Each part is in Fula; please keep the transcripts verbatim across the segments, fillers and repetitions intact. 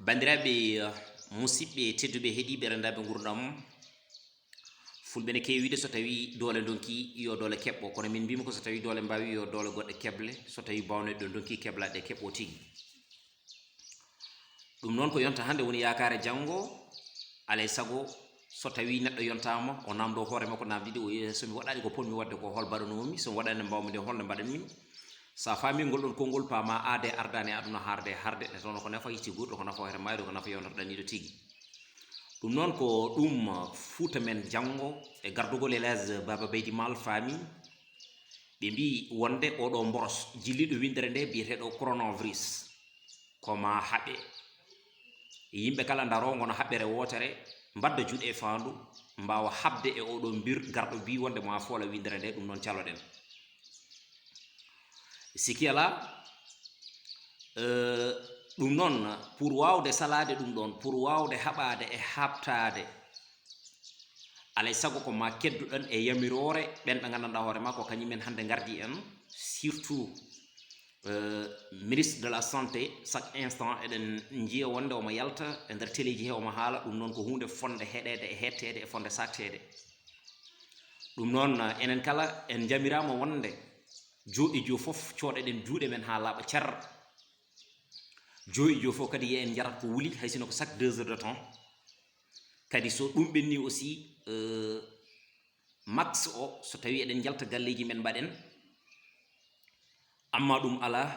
Banndiraaɓe, eh, musidɓe tedduɓe, heɗiiɓe, renndaaɓe nguurndam, Fulɓe ne keewi wiide, so tawii doole ndonki, yo doole keɓɓo. Kono min mbiymi ko, so tawii doole mbaawi, yo doole goɗɗe keble. So tawii baawnooɗe ɗo ndonki, keblaaɗe ɗe keɓɓo tigi. Ɗum noon ko yonta hannde woni yaakaare janngo. Alay sago, so tawii neɗɗo yontaama, o naamndoo hoore makko naamnde ɗiɗi, o wiya, so mi waɗaani ko potmi waɗde ko, hol mbaɗanoomi? So mi waɗaani mbaawmi nde, hol nde mbaɗanmi? So a faamii ngol ɗoon konngol, paamaa aadee ardaani e aduna, haardee haarde, nde tawno ko nafa yiɗi guurɗo, ko nafa hoore maayɗo, ko nafa yewtere ɗanniiɗo tigi. Ɗum noon ko ɗum Fuuta men janngo e gardugol El Hadj Baba Beydi Maal faami. Ɓe mbii wonde oo ɗoo mboros jilliiɗo winndere nde biyeteeɗo coronavirus ko maa haɓe. Yimɓe kala ndaroo ngona haɓɓere wootere, mbadda juuɗe e faandu, mbaawa haɓde e oo ɗoo mbir garɗo bii wonde maa foola winndere nde, ɗum noon caloɗen. Sikki alaa, eh, ɗum noon, pour waawde salaade ɗum ɗoon, pour waawde haɓaade e haɓtaade, alay sago ko maa keddoɗen e yamiroore ɓeen ɓe nganndanɗaa hoore maa ko kañum en hannde ngardi en, surtout, eh, ministre de la santé, chaque instant eɗen njiya wonde omo yalta e nder teleeji he, omo haala, ɗum noon ko huunde fotnde heɗeede e heɗteede e fotnde saakteede. Ɗum noon, enen kala en njamiraama wonde joo e joo fof cooɗeɗen juuɗe men haa laaɓa cer. Joo e joo fof kadi yo en njarat ko wuli, hay sinno ko chaque deux heures de temps. Kadi so ɗum ɓenni aussi, euh, max o, so tawii eɗen njalta galleeji men mbaɗen. Amma ɗum alaa,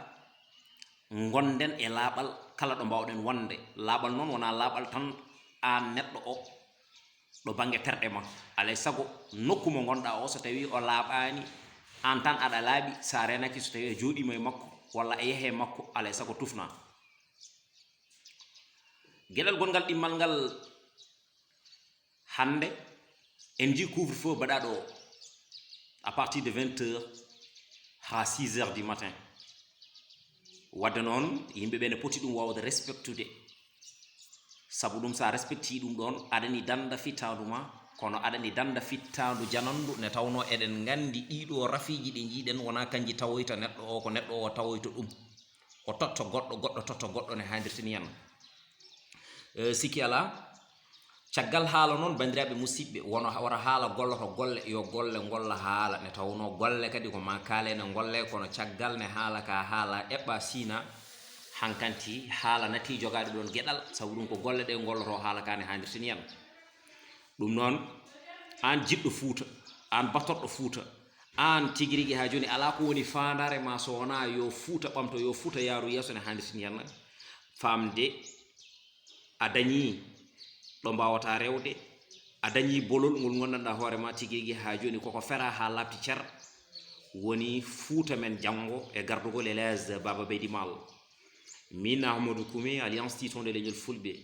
ngonden e laaɓal kala ɗo mbaawɗen wonde. Laaɓal noon wonaa laaɓal tan aan neɗɗo o ɗo bannge terɗe ma. Alay sago nokku mo ngonɗaa o, so tawii o laaɓaani, aan tan aɗa laaɓi, so a reenaaki, so tawii a jooɗiima e makko walla a yehii e makko, alay sago tufnaa. Geɗal gonngal ɗimmal ngal, hannde en njii couvre-feu baɗaaɗo o à partir de vingt heures haa six heures du matin. Wadde noon, yimɓe ɓe ne poti ɗum waawde respectude. Sabu ɗum, so a respectii ɗum ɗoon, aɗani dannda fittaandu ma, kono aɗani dannda fittaandu jananndu, nde tawnoo eɗen nganndi ɗiiɗoo rafiiji ɗi njiiɗen wonaa kanji tawoyta neɗɗo o, ko neɗɗo o tawoyta ɗum. O totta goɗɗo, goɗɗo totta goɗɗo, ne haandirta ni henna. Eh, sikki alaa, caggal haala noon, banndiraaɓe musidɓe, wona wata haala golloto golle, yo golle ngolla haala, nde tawnoo golle kadi ko maa kaale ne ngolle, kono caggal ne haala ka haala eɓɓa siina, hankanti haala natti jogaade ɗoon geɗal, sabu ɗum ko golle ɗe ngolloto haala ka ne haandirta ni henna. Ɗum noon, aan jiɗɗo Fuuta, aan batorɗo Fuuta, aan tigi rigi haa jooni alaa ko woni faandaare ma so wonaa yo Fuuta ɓamto, yo Fuuta yaaru yeeso ne haandirta ni henna. Faamde a dañii ɗo mbaawataa rewde, a dañii bolol ngol ngonndanɗaa hoore ma tigi rigi haa jooni koko feraa haa laaɓti cer, woni Fuuta men janngo e gardugol El Hadj Baba Beydi Maal. Min Ahmadou Koumé, Alliance Tiitonde Leñol Fulɓe,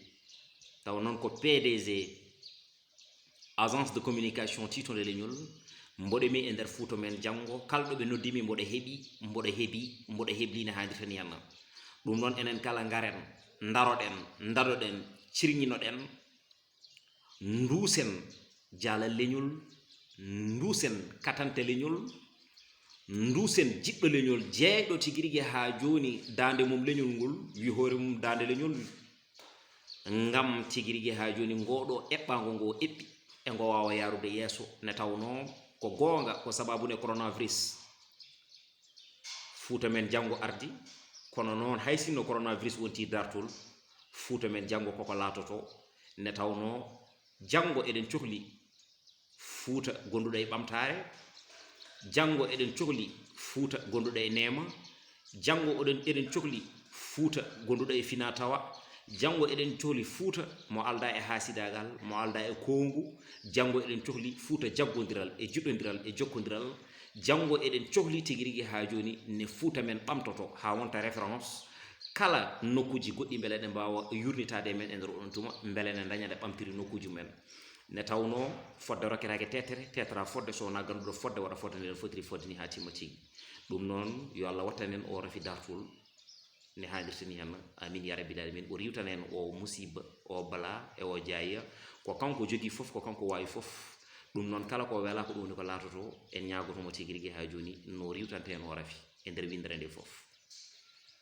tawa noon ko P D G, Agence de Communication Tiitonde Leñol, mboɗo mi e nder Fuuta men janngo, kala ɗo ɓe noddi mi, mboɗo heɓi, mboɗo heɓi, mboɗo heblii ne haandirta ni henna. Ɗum noon, enen kala ngaren, ndaroɗen, ndadoɗen, cirñinoɗen, nduusen jaalal leñol, nduusen katante leñol, nduusen jiɗɗo leñol, jeyɗo tigi rigi haa jooni daande mum leñol ngol, wi hoore mum daande leñol, ngam tigi rigi haa jooni ngoo ɗoo eɓɓaango ngo eɓɓi, e ngo waawa yaarude yeeso, nde tawnoo ko goonga, ko sabaabu nde coronavirus. Fuuta men janngo ardi, kono noon hay sinno coronavirus wonti dartol, Fuuta men janngo koko laatotoo, nde tawnoo janngo eɗen cohli Fuuta gonduɗo e ɓamtaare, janngo eɗen cohli Fuuta gonduɗo e neema, janngo oɗen, eɗen cohli Fuuta gonduɗo e finaa-tawaa, janngo eɗen cohli Fuuta mo aldaa e haasidaagal, mo aldaa e koongu, janngo eɗen cohli Fuuta jaggondiral e juɗɗondiral e jokkondiral, janngo eɗen cohli tigi rigi haa jooni ne Fuuta men ɓamtoto haa wonta référence. Kala nokkuuji goɗɗi mbele eɗen mbaawa yuurnitaade e men e nder oɗon tuma, mbele ne ndaña nde ɓamtiri nokkuuji men. Nde tawnoo fodde rokketaake teetere, teetara fodde, so wonaa gannduɗo fodde, waɗa fodde nde ɗon fotiri fodde ni haa timma tigi. Ɗum noon, yo Allah wattan en o rafi dartol ne haanirta ni henna. Amin ya rabbil alamin. O riiwtana en o musiba, o bala e o jaayiya. Ko kanko jogii fof, ko kanko waawi fof. Ɗum noon, kala ko welaa ko ɗum woni ko laatoto, en ñaagoto mo tigi rigi haa jooni no riiwtanta en o rafi e nder winndere nde fof.